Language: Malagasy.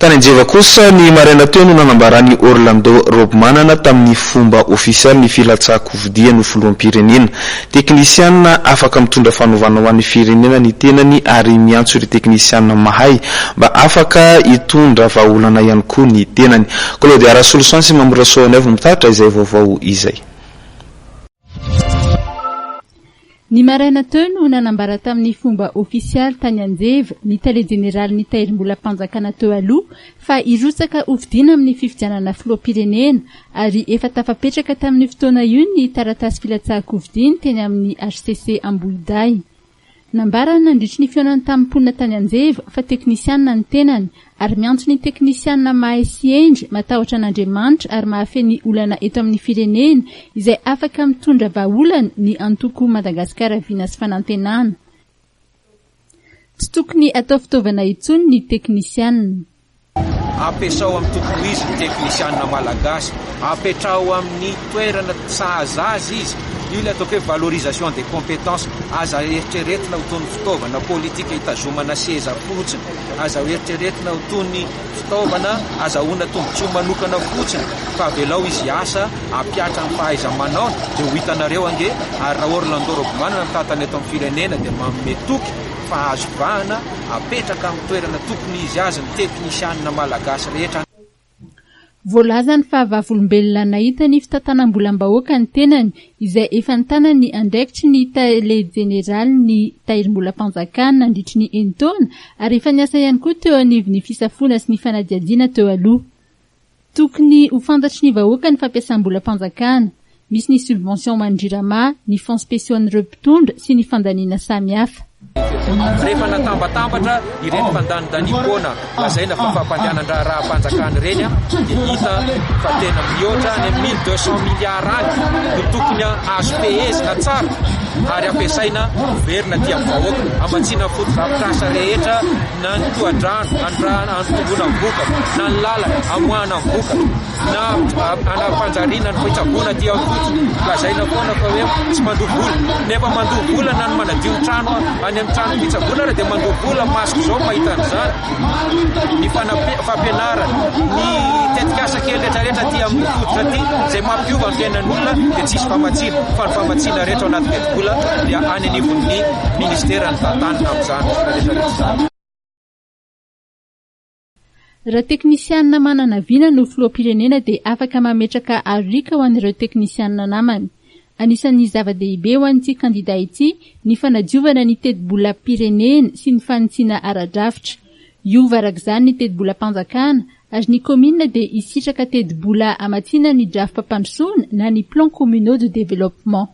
Tany Anjeva kosa, ny maraina teo no nanambaran'i Orlando Robimanana tamin'ny fomba ofisialy ny filatsahan-kofidiany ho filoham-pirenena. Teknisianina afaka mitondra fanovana ho an'ny firenena ny tenany ary miantso ireo teknisianina mahay mba afaka hitondra vahaolana ihany koa ny tenany. Claudia Rasoloson sy Mamory Rasoanaivo mitatitra izay vaovao izay. Ny maraina teo no nanambara tamin'ny fomba ofisialy tany Anjeva ny tale jeneralin'ny Tahirimbolam-panjakana teo aloha fa hirotsaka hofidiana amin'ny fifidianana filoham-pirenena ary efa tafapetraka tamin'io fotoana io ny taratasy filatsahan-kofidiany teny amin'ny hcc Ambohidahy. Nambarany nandritry ny fihaonany tamin'ny mponina tany Anjeva fa teknisianina ny tenany ary miantso ny teknisianina mahay sy hendry, matahotra an'Andriamanitra ary mahafehy ny olana eto amin'ny firenena izay afaka mitondra vahaolana ny antoko Madagasikara Vina sy Fanantenana. Tsy tokony atao fitaovana intsony ny teknisianina. Ampiasao amin'ny tokony ho izy ny teknisianina malagasy. Apetraho amin'ny toerana sahaza azy izy. Io ilay ataoko hoe valorisation des compétences. Aza eritreretina ho toy ny fitaovana politika hitazomana seza fotsiny. Aza eritreretina ho toy ny fitaovana azahoana tombontsoa manokana fotsiny fa avelao izy hiasa, hampihatra ny fahaiza-manaony dia ho hitanareo ange. Ary raha Orlando Robimanana no tantana eto amin'ny firenena dia manome toky fa azo vahana apetraka amin'ny toerana tokony izy azy ny teknisianina malagasy rehetra. Voalazany fa vavolombelona nahita ny fitantanam-bolam-bahoaka ny tenany, izay efa nitana ny andraikitry ny tale jeneralin'ny Tahirimbolam-panjakana nandritry ny enin-taona ary efa niasa ihany koa teo anivon'ny fisafoana sy ny fanadihadiana teo aloha. Tokony ho fantatry ny vahoaka ny fampiasam-bolam-panjakana. Misy ny subvention ho an'ny Jirama, ny fonds spéciaux an'ireo mpitondra sy ny fandaniana samihafa. Rehefa natambatambatra ireny fandanindaniam-poana lazaina fa fampandehanan-draharaham-panjakana ireny dia hita fa tena mihoatra any amin'ny 1200 milliards any no tokony azo fehezina tsara ary ampiasaina miverina aty amin'ny vahoaka hamatsiana ny fotodrafitrasa rehetra na ny tohadrano hanomboana ny vokatra, na ny lalana hamoahana ny vokatra, na hanampanjariana ny fitsaboana aty amin'ny fotony. Lazaina foana fa hoe tsy mandoa vola, nefa mandoa vola na ny manadio ny trano any amin'ny trano fitsaboana ary dia mandoa vola, masoko izao mahita an'izany. Ny fampianarana, ny tetikasa kely rehetrarehetra aty amin'ny fototra aty izay mampiova ny fiainan'olona dia tsisy famatsiana, fa ny famatsiana rehetra ao anaty tetibola dia any anivon'ny ministera ny tantanina amin'izany rehetrarehetra izany. Raha teknisianina manana vina no filoham-pirenena dia afaka mametraka aro-riaka ho an'ireo teknisianina namany. Anisan'ny zava-dehibe ho an'ity kandida ity ny fanadiovana ny tetibolam-pirenena sy ny fanitsiana ara-drafitra. Hiova araka izany ny tetibolam-panjakana ary ny kaominina dia hisitraka tetibola hamatsiana ny drafi-pampandrosoana na ny plans communaux de développement.